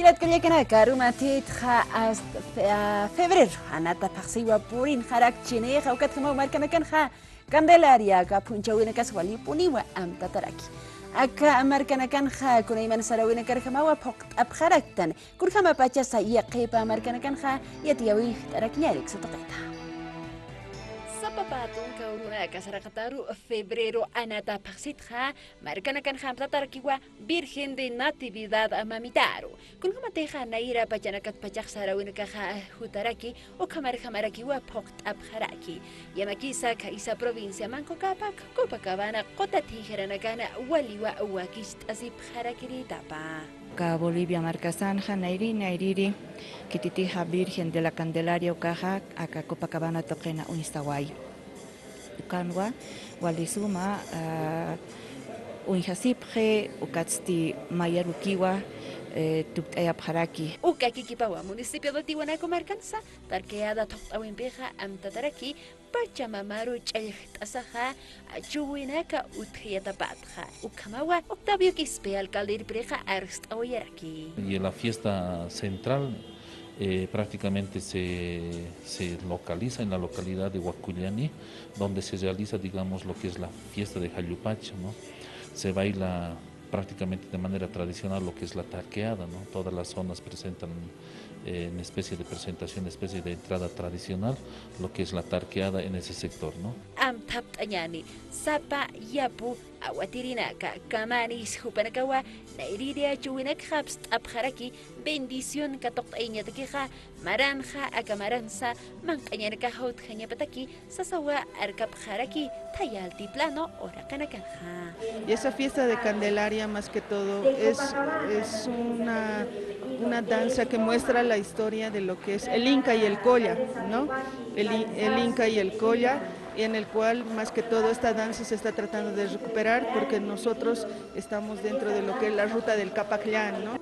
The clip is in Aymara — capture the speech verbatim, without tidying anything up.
Jilat kullakanaka, arumatitxa hasta fe-, a, febrero anata phaxsiwa purinxarakchinixa, ukatjamaw markanakanxa Candelaria aka phunchhawinakas walipuniwa amtataraki. Aka markanakanxa kunayman sarawinakarjamawa phuqt'apxaraktan. Kunjamapachasa yaqhipa markanakanxa yatiyäwinxtarakñäni uksa tuqita. Sapa pä tunka urunaka saraqataru febrero anata phaxsitxa, markanakanxa amtatarakiwa Virgen de Natividad Mamitaru. Kunjamatixa nayra pachanakat pachax sarawinakaxa jutaraki, ukhamarjamarakiwa phuqt'apxaraki. Yamakisa khaysa provincia Manco Cápac, Copacabana quta thiyjarakanakana waliwa wakicht'asipxarakiritapa. Aka Bolivia markasanxa nayri nayriri khititixa Virgen de la Candelaria ukaxa aka Copacabana tuqina uñstawayi. Ukanwa wali suma, ah, uñjasipxi, ukatsti mayarukiwa, eh, tukt'ayapxaraki. Uka kikipawa municipio de Tiwanaku markansa Tarqueada thuqt'awimpixa amtataraki, Pachamamaru ch'allxt'asaxa achuwinaka utjayatapatxa. Ukhamawa Octavio Quispe alcalde irpirixa arst'awayaraki. Y la fiesta central, eh, prácticamente se, se localiza en la localidad de Huacullani, donde se realiza, digamos, lo que es la fiesta de Jallupacha, ¿no? Se baila prácticamente de manera tradicional lo que es la tarqueada, ¿no? Todas las zonas presentan, eh, en especie de presentación, especie de entrada tradicional, lo que es la tarqueada en ese sector, ¿no? Amthapt'añäni, sapa yapu awatirinaka, kamanis jupanakawa nayriri achuwinakxa apst'apxaraki, bendición katuqt'ayañatakixa, maranxa aka maransa manq'añanakaxa utjañapataki sasawa arkapxaraki thaya altiplano uraqanakanxa. Y esa fiesta de Candelaria, más que todo, es, es una, una danza que muestra la historia de lo que es el Inca y el Colla, ¿no? El in-, el Inca y el Colla, en el cual, más que todo, esta danza se está tratando de recuperar porque nosotros estamos dentro de lo que es la ruta del Capacllan, ¿no?